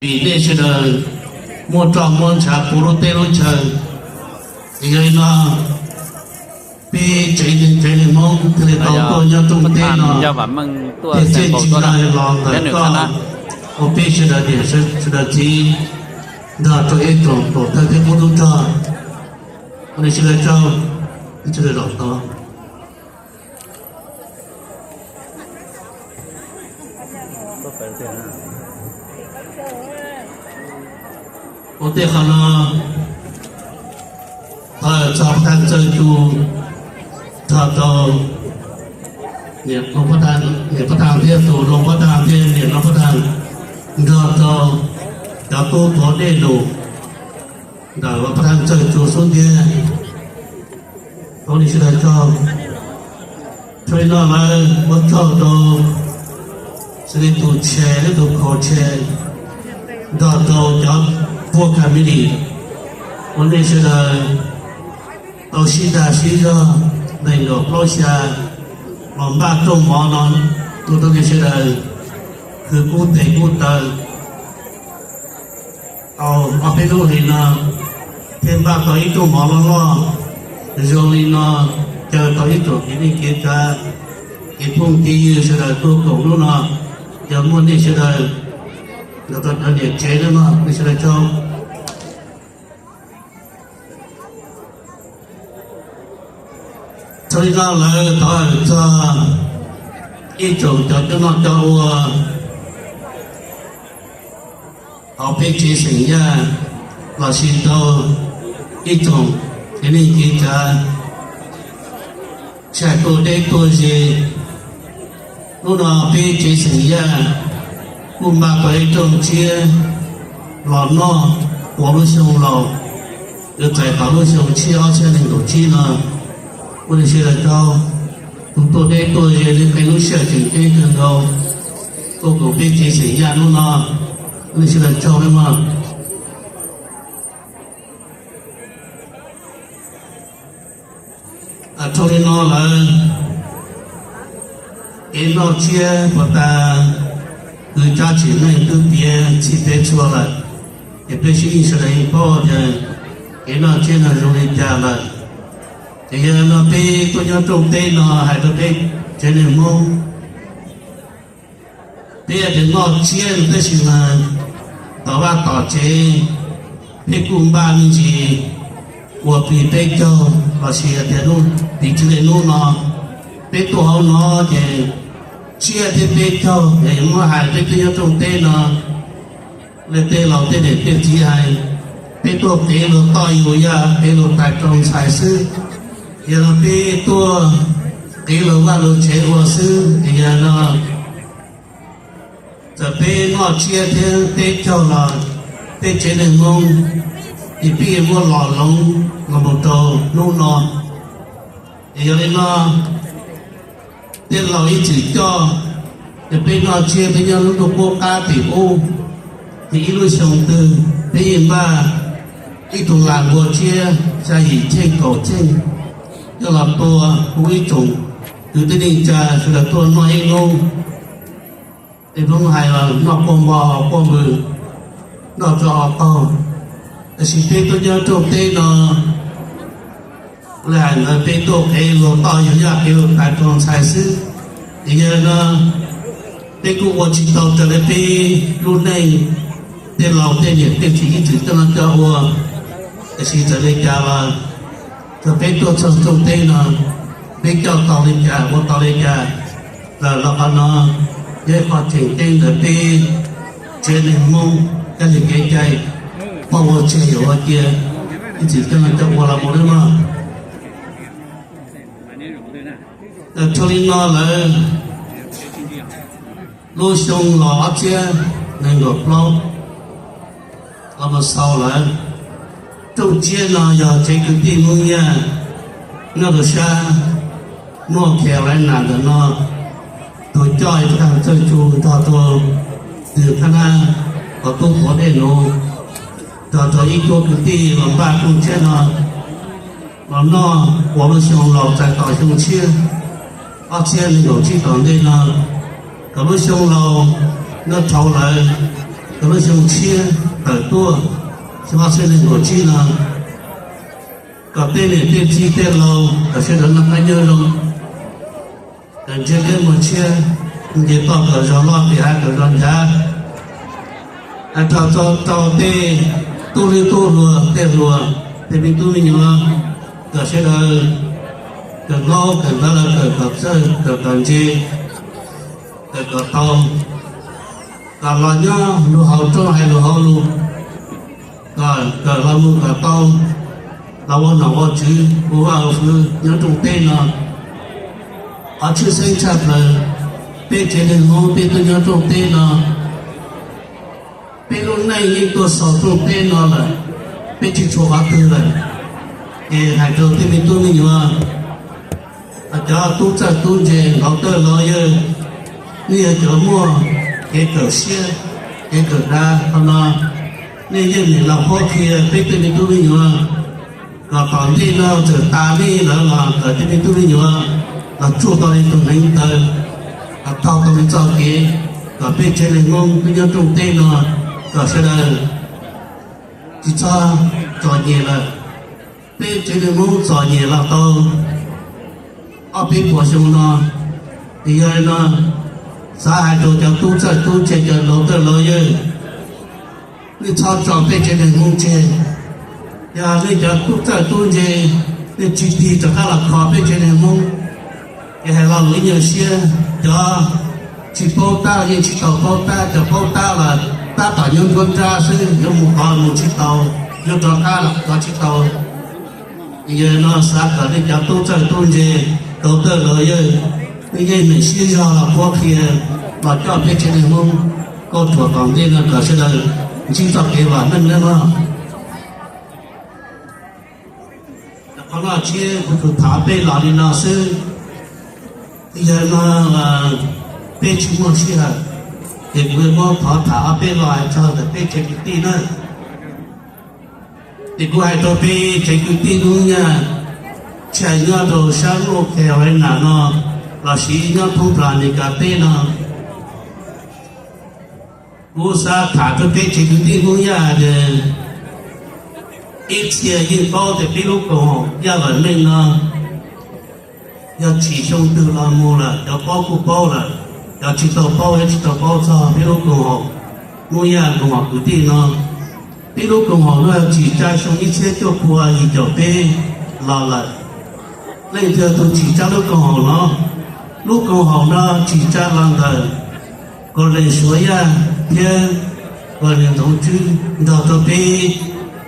Vim nej sawv daws muaj roj muaj ntshav puv lub teb lub chaw, es yog li no peb tsev neeg Hmoob thiaj li tau tuaj nyob rooj teb no, thiaj txawj txij los ntawm koj ua peb sawv daws niam sawv daws txiv nrog rau ib tsoom pov thawj thiab qub tub rog. Ua nej sawv daws tsaug, sawv daws zaum tod. Ua tej qhov no thov txog pab txawj tus, nrog rau niam pab tag thiab tus rau pab tag thiab niam rau pab tag, nrog rau cov tub tuav dej lus ntawm pab tag txawj tus xub ntiag. Ua nej sawv daws tsaug. Thaum li no lawm ua tsaug rau xws li tus tshe thiab tus kho tshe, nrog rau cov pab ka mi lis, ua nej sawv daws tau sib dag sib zog nees nkaum plaub xya los npaj rooj mov no, ua rau nej sawv daws khwv kub tes kub taw tau ob peb hnub li no, thiaj npaj tau ib rooj mov loj loj zoo li no, caw tau ib tsoom kev neej kev tsav, kev phooj kev ywg sawv daws tuaj koom hnub no. Yog muaj nej sawv daws los rau cov niam tsev no, nej sawv daws tsaug. Thaum li no lawm thov txog ib tsoom cov coj noj coj ua hauv peb tsev xeem Yaj, los sis rau ib tsoom kev neej kev tsav, tshaj tuaj deb tuaj ze. Hnub no peb tsev xeem Yaj kuj npaj tau ib rooj tsiab los noj quas lub xyoo laus, yuav txais tau lub xyoo tshiab ob txhiab nees nkaum tsib no. Ua nej sawv daws tsaug, tus tuaj deb tuaj ze li qee lub sij hawm tseem ceeb kawg nkaus tuaj koom peb tsev xeem Yaj hnub no, ua nej sawv daws tsaug nawb mog. Thaum li no lawm, kev noj tsiab puas tas, kwv tij tsim neej twb tiav txhij peb txhua lawm, ces peb sib yeej sawv daws yeej paub tias kev noj tsiab no zoo li cas lawm. Ces yog no peb tuaj nyob rooj teb no hais rau peb tsev neeg Hmoob, peb tias noj tsiab tab sis mas tom vaj tom tsev peb kuj npaj me ntsis ua plig peb caug los sis tias hnub tim tsis li hnub no peb tuaj hauv no ces tsiab thiab peb caug es muab hais peb twb nyob rooj teb no, li tej laus tej niam tej txiv hais, peb tuaj qiv luag toj yus yaj qiv luag tais rau ntxhais xwb, yog no peb tuaj qiv luag vaj luag tsev ua xwb es yog no txawm peb noj tsiab thiab peb caug los peb tsev neeg Hmoob ces peb yuav muab los hloov los mus rau hnub no. Es yog li no tej laus ib txwm coj, ces peb noj tsiab peb nyob lub ntuj qub qab tim ub, ces ib lub xyoo twg peb yeej npaj ib tug lam npua tsiab xya yim cheej kaum cheej coj los tua hu ib tsoom kwv tij neej tsa sawv daws tuaj noj ib hnub. Tej Hmoob hais los noj quaj npo quaj npws, noj tso qaug. Tab sis peb tuaj nyob rooj teb no, li hais ntawd peb tuaj qiv luag toj yus yaj qiv luag tais rau ntxhais xwb. Ces yog no peb kuj ua tsis tau raws li peb lub neej, tej laus tej niam tej txiv ib txwm coj no coj ua. Tab sis txawm li cas los thaum peb tuaj txog rooj teb no, peb coj tau li cas ua tau li cas, los qhov no yog ib qho tseem ceeb ntawm peb tsev neeg Hmoob kab lig kev cai, muaj ua tseg yuav ua cia, ib txwm coj no coj ua los mus nawb mog. Thaum li no lawm, lub xyoo los ob txhiab nees nkaum plaub los mus xaus lawm. Rooj tsiab no yog tsev kwv tij Hmoob Yaj nyob rau sab North Carolina ntawm no, tus coj ib tug txawj tsu nrog rau tus khab nab qhov tub tuav dej nuv, nrog rau ib tug kwv tij los npaj rooj tsiab no los noj ua lub xyoo laus txais tos xyoo tshiab ob txhiab nees nkaum tsib tom ntej no, kom lub xyoo laus noj dhau lawm, Txog lub xyoo tshiab tawm tuaj, xyoo ob txhiab nees nkaum tsib no, kom tej niam tej txiv tej laus kom sawv daws noj qab nyob zoo, kom ntsia liab muag tshiab, nce toj kom zog loj, tis hav kom zog nchav. Hais rau, rau tej tub hlwb tub hluas, tej hluas, tej me tub me nyuam, kom sawv daws kawm ntaub kawm ntawv los kawm kom txawj, kawm kom ntse, kawm kom tau, kom los nyob lus haus rooj hais lus hauv lus, kom kawm los mus kom tau, los ua nom ua tswv ua vaj ua hwv nyob rooj teb no. Qhov tshwj xeeb tshaj plaws, peb tsev neeg Hmoob peb tuaj nyob rooj teb no, peb lub neej yeej tuaj xaus rooj teb no lawm, peb tsis tshuav qhov twg lawm. Ces hais rau tej me tub me nyuam, cov tub txawj tub ntse, laus tawj laus yawg, nej yog cov muaj kev kawm siab, kev kawm dav, qhov no nej yeej nim los qhuab qhia peb tej me tub me nyuam, kom tom ntej no txawm tas nej lawm los kom tej me tub me nyuam los tsuj tau li tus hneev taw, kom taug tau li txoj kev, kom peb tsev neeg Hmoob peb nyob rooj teb no kom sawv daws tsis txhob txom nyem lawm. Peb tsev neeg Hmoob txom nyem los tau ob peb puas xyoo no, es yog li no xav hais rau cov tub txawj tub ntse, cov laus tawj laus yawg, nej txhob tso peb tsev neeg Hmoob tseg. Yog nej cov tub txawj tub ntse, nej tsis tig rov qab los kho peb tsev neeg Hmoob, es hais lo lus ib nyuag siab, cov tsis paub tab yeej tsis tau paub tab, cov paub tab los tab tom nyob nruab nrab xwb, yuav mus qhov mus tsis tau, yuav rov qab los rov tsis tau. Yog li no xav kom nej cov tub txawj tub ntse, laus tawj laus yawg, nej yeej meem siab zog los qhuab qhia, los coj peb tsev neeg Hmoob kauj ruam tom ntej no kom sawv daws ntsib txoj kev vam meej nawb mog. Qhov no tshiab kuv tsuas tham peb los li no xwb. Yog li no peb tsis muaj sij hawm, ces kuv muab thov tham ob peb lo hais txog ntawm peb tsev kwv tij na. Ces kuv hais rau peb tsev kwv tij Hmoob Nyab, tsis hais nyob rau sab North Carolina no lossis nyob thoob plaws Amelikas teb no, kuv xav tham rau peb tsev kwv tij Hmoob Nyab tias ib txhia yeej paub tias peb lub koom haum Yaj Vam Meej no yog tsim xyoo twg los mus lawm, cov paub kuj paub lawm, cov tsis tau paub thiab tsis tau paub txog peb lub koom haum Hmoob Yaj koom haum kwv tij no. Peb lub koom haum no tsim tsa xyoo ib txhiab cuaj pua yim caum peb los lawm. Leej twg tus tsim tsa lub koom haum no? Lub koom haum no tsim tsa los ntawm Kos Lees Suav Yaj thiab Kos Lees Ntxoov Tswb nrog rau peb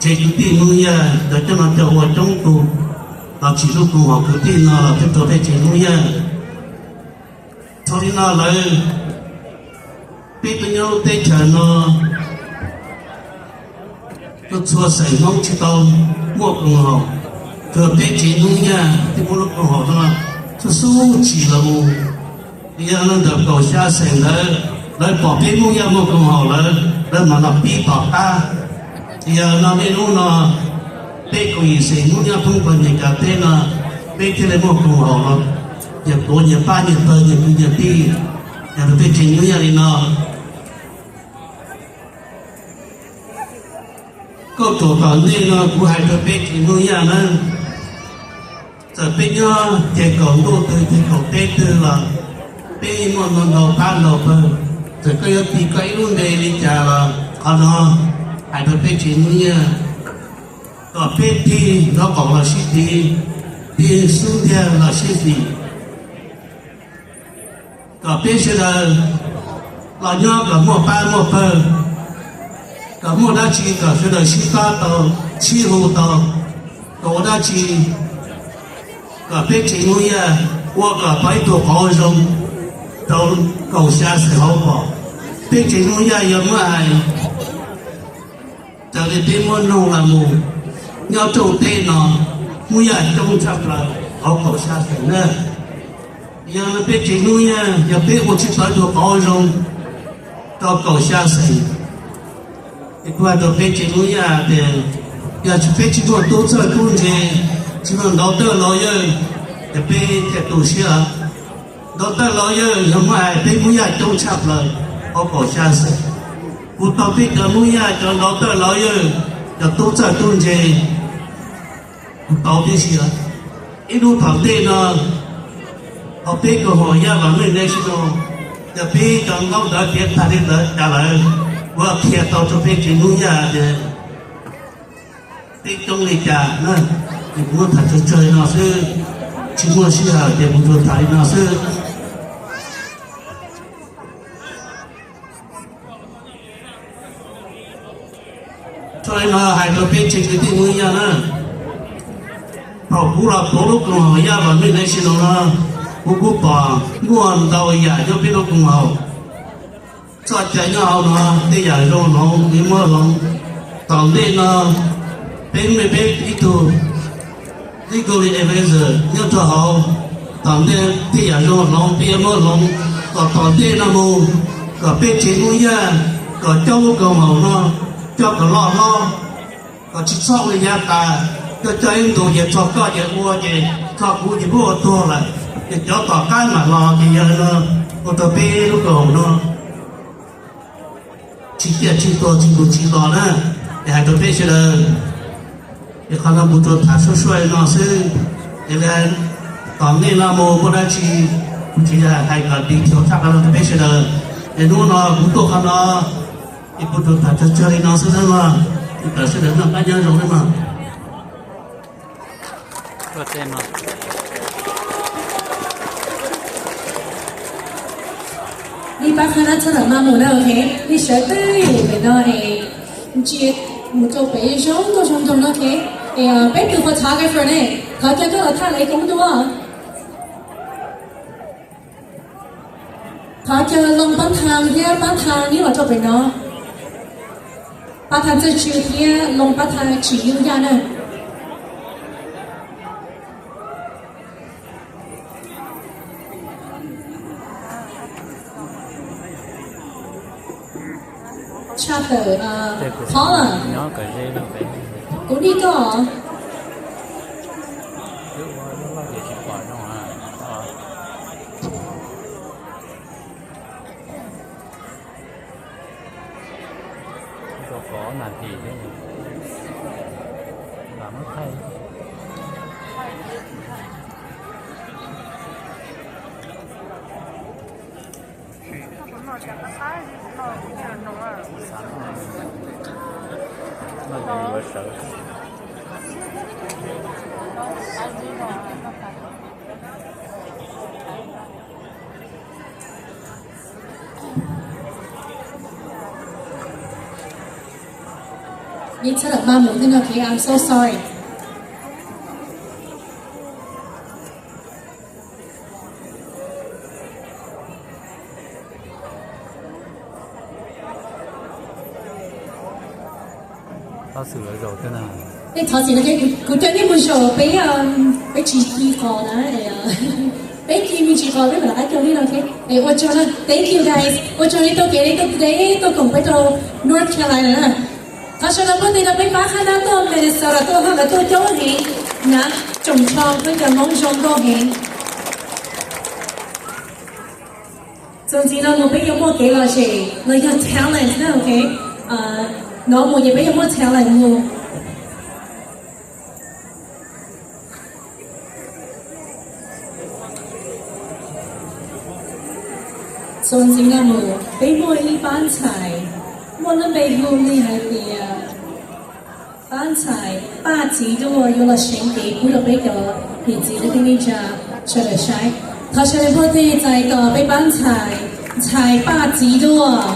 tsev kwv tij Hmoob Yaj cov coj no cov ua coob tus los tsim lub koom haum kwv tij no los thiab rau peb tsev Hmoob Yaj. Thaum li no lawm, peb tuaj nyob lub teb chaws no, txhua xeem Hmoob tsis tau muaj koom haum, tsuas peb tsev Hmoob Yaj thiaj muaj lub koom haum no xub xub tsim los mus. Yog li ntawd kaum xya xeem ntawd lawv pom peb Hmoob Yaj muaj koom haum lawm, lawv mam los pib tom qab. Yog li no niaj hnub no peb kaum yim xeem Hmoob nyob thoob plaws Amelikas teb no, peb thiaj li muaj koom haum los nyias tuav nyias pab nyias pawg nyias kwv nyias tij, yog rau peb tsev Hmoob Yaj li no. Kauj ruam tom ntej no kuv hais rau peb tsev Hmoob Yaj na, txawm peb nyob ces kaum ntuj twg ces kaum teb twg los peb muaj ntau ntau pab ntau pawg, txawm koj yuav tis koj ib lub npe li cas los qhov no hais rau peb tsev Hmoob Yaj, kom peb tig nraub qaum los sib tiv, tig xub ntiag los sib xis, kom peb sawv daws los nyob kom muaj pab muaj pawg, kom muaj dab tsi kom sawv daws sib pab tau, sib hu tau, kom ua dab tsi kom peb tsev Hmoob Yaj ua kom tau ib tug qauv zoo rau kaum xya xeem hauv pom. Peb tsev Hmoob Yaj yog muab hais raws li peb muab noog los mus, nyob rooj teb no Hmoob Yaj coob tshaj plaws hauv kaum xya xeem na. Yog peb tsev Hmoob Yaj yog peb ua tsis tau ib tug qauv zoo rau kaum xya xeem, es kuv hais rau peb tsev Hmoob Yaj tias yog tsis, peb tsis muaj tub txawj tub ntse, tsis muaj ntaub tawj laus yawg, ces peb thiaj tu siab. Ntaub tawj laus yawg yog muab hais peb Hmoob Yaj coob tshaj plaws hauv kaum xya xeem. Kuv tau peb cov Hmoob Yaj cov ntaus tawj laus yawg, cov tub txawj tub ntse, kuv tau tib si. Ib hnub tom ntej no, ho peb koom haum Yaj Vam Meej National, yog peb cov ntaub ntawv tiav tag li ntawd cas lawm, kuv qhia tau rau peb tsev Hmoob Yaj tias peb coob li cas na. Ces kuv muab tham tsawg tsawg li no xwb, tsis muaj sij hawm ces kuv tsuas tham li no xwb. Txhua li no hais rau peb tsev kwv tij Hmoob Yaj na, thaum kuv los tuav lub koom haum Yaj Vam Meej National no, kuv kuj pom muaj ntau yam nyob peb lub koom haum. Txoj cai nyob hauv no tej yam zoo hloov, muab hloov. Tom ntej no peb muaj peb ib tug legally advisor nyob rau hauv. Tom ntej tej yam zoo hloov peb yuav muab hloov kom tom ntej no mus, kom peb tsev Hmoob Yaj, kom coj lub koom haum no coj kom loj hlob, kom tsis txhob ua yav tas, coj coj ib ntus ces txog koj ces ua ces txog kuv ces pub ua tuag lawm, ces cov tom qab mam los ces yog no ua rau peb lub koom haum no tsis ciaj tsis tuag tsis mus tsis los na. Es hais rau peb sawv daws, es qhov no kuv tsuas tham suaj suaj li no xwb. Es li tom ntej no mus muaj dab tsi kuv tsis hais kom detail tshaj qhov no rau peb sawv daws. Es hnub no kuv tuaj qhov no es kuv tsuas tham tsawg tsawg li no xwb nawb mog. Kom sawv daws noj qab nyob zoo nawb mog. Nej pab qhab nab txhob tawm maj mus na, ok? Nej sawv twj ywm pem no es ntsia mus rau pem zoo nkauj zoo nraug no, ok? Es peb tus photographer ne, thov caw koj los thaj lawv koob dua. Thov caw Looj Pab Tha thiab Pab Tha neb los rau pem no. Pab Tha Txawj Tsw thiab Looj Pab Tha Tsim Yooj Yaj na. Tshaj tawm, Paula, kuv nig koj. Neb txhob lam maj mus thiab no, ok, I'm so sorry. Thov txim, kuv coj nej mus zaum peb, peb tsis ci qos na, peb ci me ntsis qos peb mam rov qab coj nej no, ok. Es ua tsaug na, thank you guys, ua tsaug nej tuaj kev, nej tuaj koom peb rau North Carolina na. Thov sawv daws npuaj tes rau peb pab qhab nab tuaj Minnesota tuaj, lawv tuaj coob heev na, tsoom tsho peb cov Hmoob zoo nkauj heev. Txuas ntxiv no mus peb yuav muaj kev lom zem los yog talent na, ok. No mus ces peb yuav muaj talent mus. Txuas ntxiv no mus peb muaj ib pab ntxhais muaj lub npe hu li hais tias pab ntxhais Paj Txiv Duaj yuav los seev kev pub rau peb cov niam txiv kwv tij neej tsa sawv daws saib. Thov sawv daws npuaj tes txais tos peb pab ntxhais, ntxhais Paj Txiv Duaj.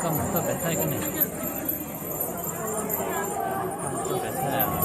Koj mus tuaj pem thaij koj niam. Koj mus tuaj pem thaij.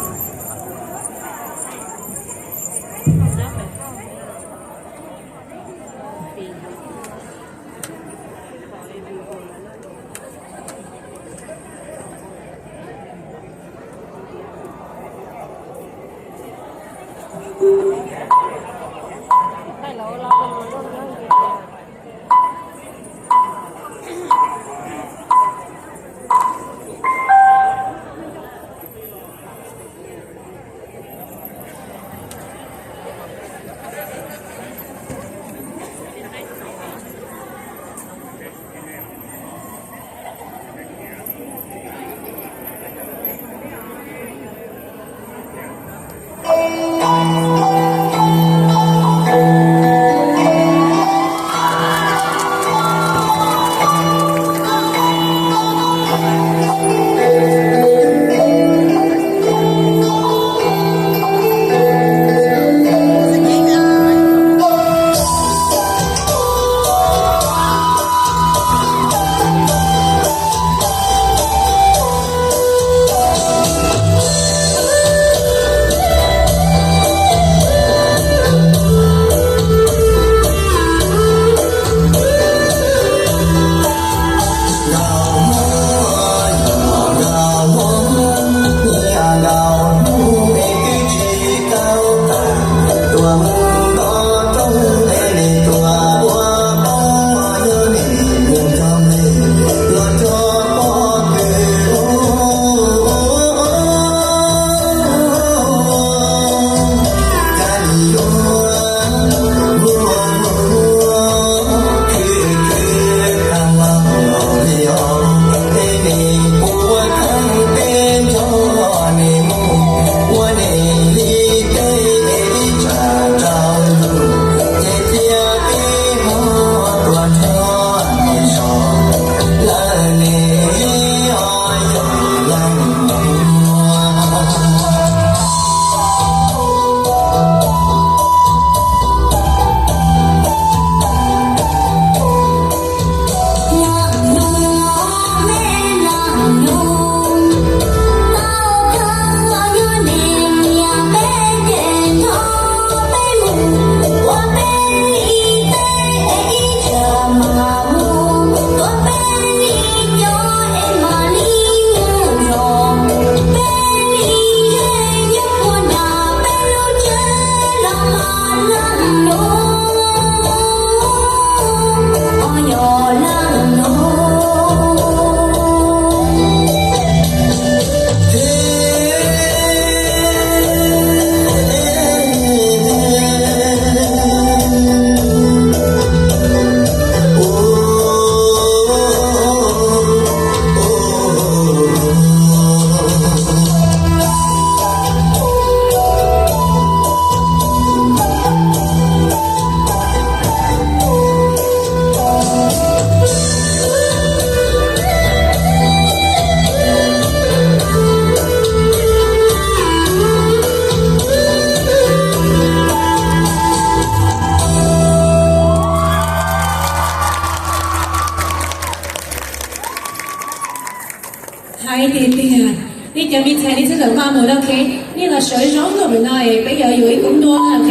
Cov me ntxhais nej txhob tawm paj mus na, ok? Nej los sawv zoo nkauj mus no es peb yuav yuav ib koob duab na, ok?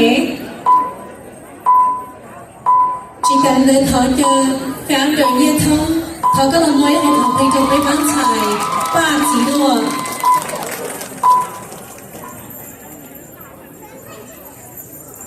Tsis tas li ntawd thov caw founder Nyiaj Thoob, thov koj los muab ib qho thov qhi rau peb pab ntxhais Paj Txiv Duaj.